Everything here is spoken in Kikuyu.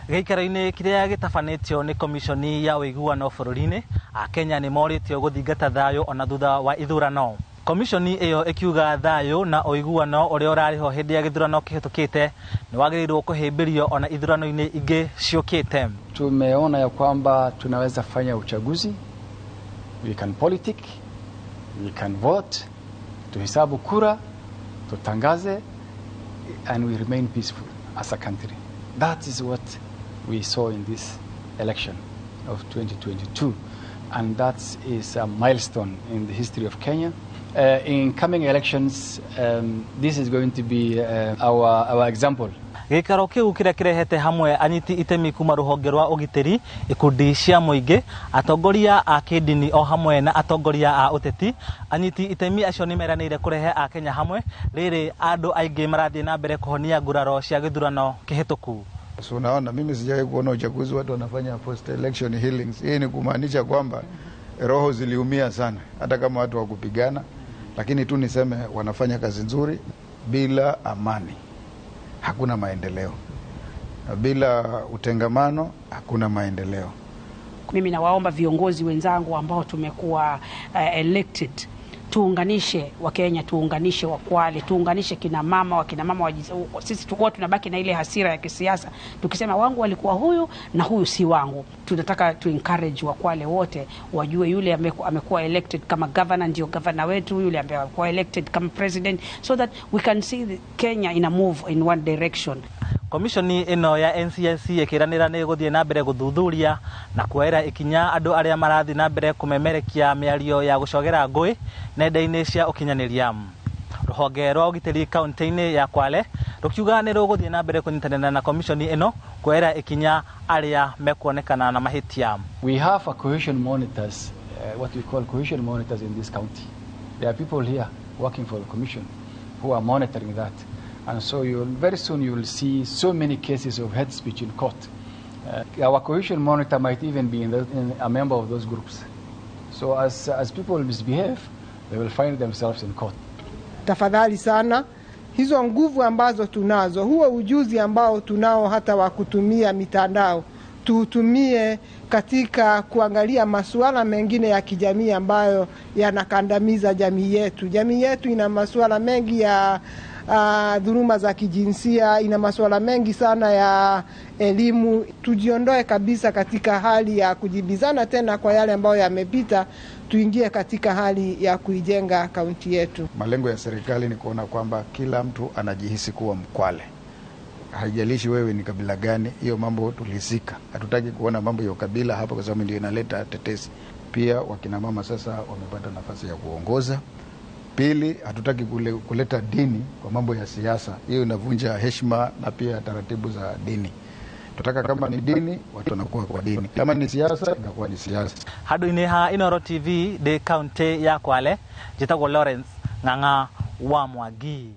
Gĩikaro-inĩ kĩrĩa gĩtabanĩtio nĩ komiconi ya ũiguano bũrũri-inĩ, Akenya nĩ morĩtio gũthingata thayũ ona thutha wa ithurano. Komiconi ĩyo ĩkiuga thayũ na ũiguano ũrĩa ũrarĩ ho hĩndĩ ya gĩthurano kĩhĩtũkĩte nĩ wagĩrĩirwo kũhĩmbĩrio ona ithurano-inĩ ingĩ ciũkĩte. Tumeona ya kwamba tunaweza fanya uchaguzi, we can politic, we can vote, tuhesabu kura, tutangaze and we remain peaceful as a country. That is what we saw in this election of 2022, and that is a milestone in the history of Kenya. In coming elections, this is going to be our example. Gĩikaro kĩu kĩrĩa kĩrehete hamwe anyiti itemi kuma rũhonge rwa ũgitĩri, ikundi cia mũingĩ, atongoria a kĩndini o hamwe na atongoria a ũteti. Anyiti itemi acio nĩ meranĩire kũrehe Akenya hamwe rĩrĩ andũ aingĩ marathiĩ na mbere kũhonia nguraro cia gĩthurano kĩhĩtũku. So unaona, mimi sijawahi kuona uchaguzi watu wanafanya post election healings. Hii ni kumaanisha kwamba roho ziliumia sana, hata kama watu wakupigana, lakini tu niseme wanafanya kazi nzuri. Bila amani hakuna maendeleo, bila utengamano hakuna maendeleo. Mimi nawaomba viongozi wenzangu ambao tumekuwa elected, tuunganishe Wakenya, tuunganishe Wakwale, tuunganishe kina mama, wakina mama, sisi tukuwa tunabaki na ile hasira ya kisiasa tukisema wangu walikuwa huyu na huyu si wangu. Tunataka tu encourage Wakwale wote wajue yule amekuwa elected kama governor ndio governor wetu, yule ambaye amekuwa elected kama president, so that we can see the Kenya in a move in one direction. Komishoni ĩno ya NCIC ĩkĩranĩra nĩ gũthiĩ na mbere gũthuthuria na kuoera ikinya andũ arĩa marathiĩ na mbere kũmemerekia mĩario ya gũcogera ngũĩ nenda-inĩ cia ũkinyanĩria. Rũhonge rwa ũgitĩri kaunti-inĩ ya Kwale rũkiuga nĩ rũgũthiĩ na mbere kũnyitanĩra na komishoni ĩno kuoera ikinya arĩa mekuonekana na mahĩtia. We have a cohesion monitors, what we call cohesion monitors in this county. There are people here working for the commission who are monitoring that. And so very soon you will see so many cases of hate speech in court. Our cohesion monitor might even be in a member of those groups. So as people misbehave, they will find themselves in court. Tafadhali sana, hizo nguvu ambazo tunazo, huo ujuzi ambao tunao hata wa kutumia mitandao, tuutumie katika kuangalia masuala mengine ya kijamii ambayo yanakandamiza jamii yetu. Jamii yetu ina masuala mengi ya dhuluma za kijinsia, ina masuala mengi sana ya elimu. Tujiondoe kabisa katika hali ya kujibizana tena kwa yale ambayo yamepita, tuingie katika hali ya kuijenga kaunti yetu. Malengo ya serikali ni kuona kwamba kila mtu anajihisi kuwa Mkwale, haijalishi wewe ni kabila gani. Hiyo mambo tulisika, hatutaki kuona mambo ya ukabila hapa, kwa sababu ndio inaleta tetesi. Pia wakina mama sasa wamepata nafasi ya kuongoza. Pili, hatutaki kuleta dini kwa mambo ya siasa, hiyo inavunja heshima na pia taratibu za dini. Tunataka kama ni dini watu wanakuwa kwa dini, kama ni siasa inakuwa ni siasa. Handũ-inĩ ha Inooro TV ndĩ kaunti ya Kwale, njĩtagwo Lawrence Ng'ang'a wa Mwangi.